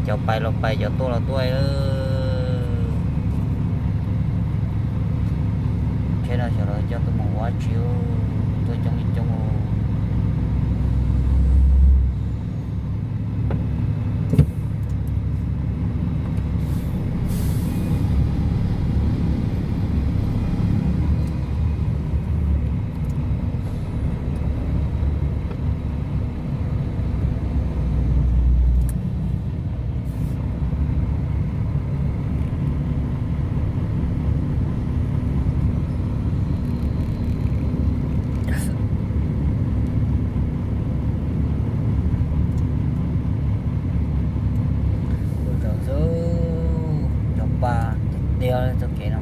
Cov pais los pais, cov tuaj los tuaj. Tsheb no xyov lawv coj tuaj mus ua dab tsi, tuaj coob li coob. Ua tsaug xwb, cov pa tiag tiag txoj kev no.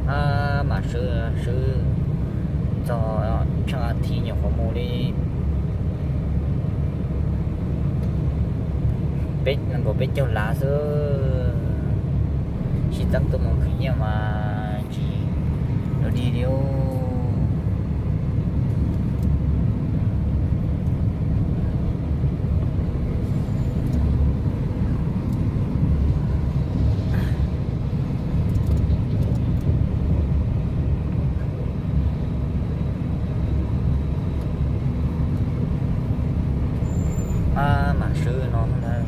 Ab, mam swb, swb txog tsheej a thiv nyuam qhuav mus li peb, nkaus peb caug lav xwb. Sib txeeb tuaj mus khwv nyiaj mas tsis dog dig li. Ab, mam swb no ntag.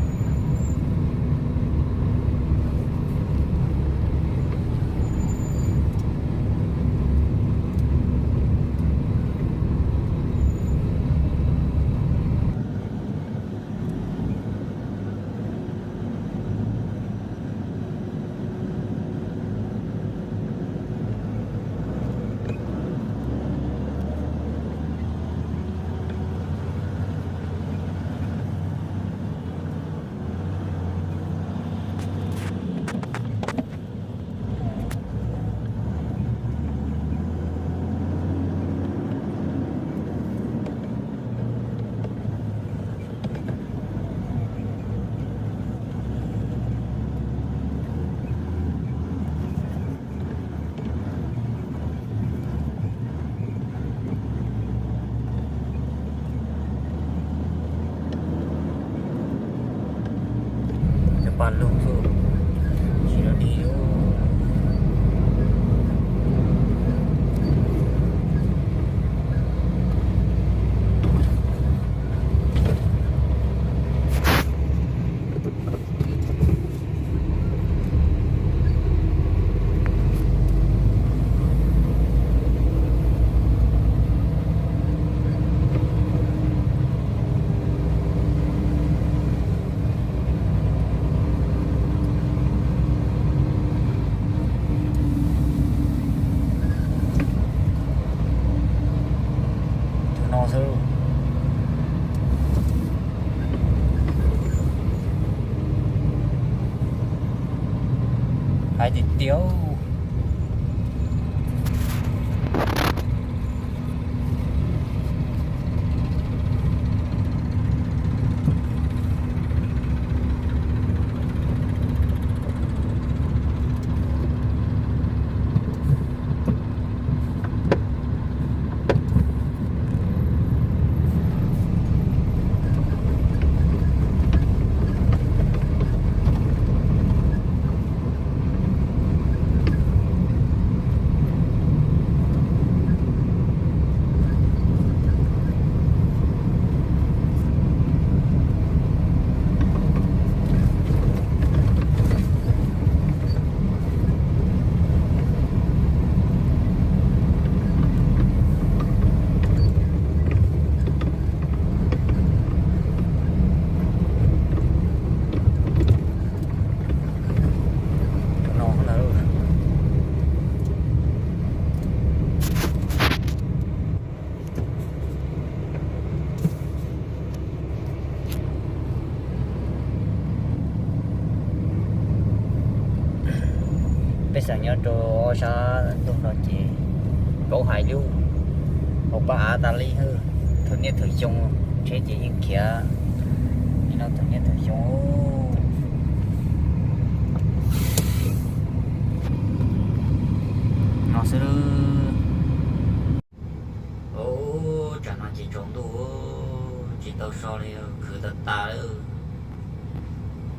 Cov pa lug xwb, tsis dog dig li. Tus no xwb. Hais tiag tiag. Peb xeem nyob rau ob sab ntug no ces paub hais lub. Hauv paj av tas li, thaum niaj thaum xyoo, tsheb ces yeej khiav li no thaum niaj thaum xyoo no xwb. Ub, tsam no ces tsaus ntuj, tsis tau so li, khwv tas tas lawm.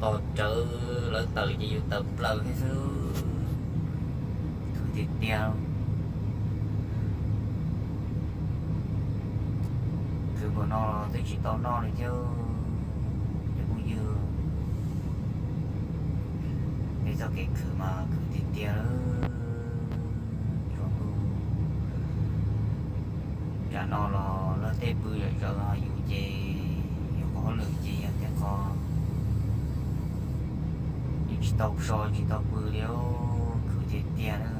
Tos rawv lawv tawm ces yus tawm plaws thiab xwb. Khwv tiag tiag. Khwv npaum no los twb tsis tau noj li thiab cov phooj ywg. Peb txoj kev khwv mas khwv tiag tiag. Tsaus ntuj, tsam no los luag tej pw zom zaws, yus ces yus qhov hauj lwm ces yog tias qhov yeej tsis tau so tsis tau pw li, khwv tiag tiag na.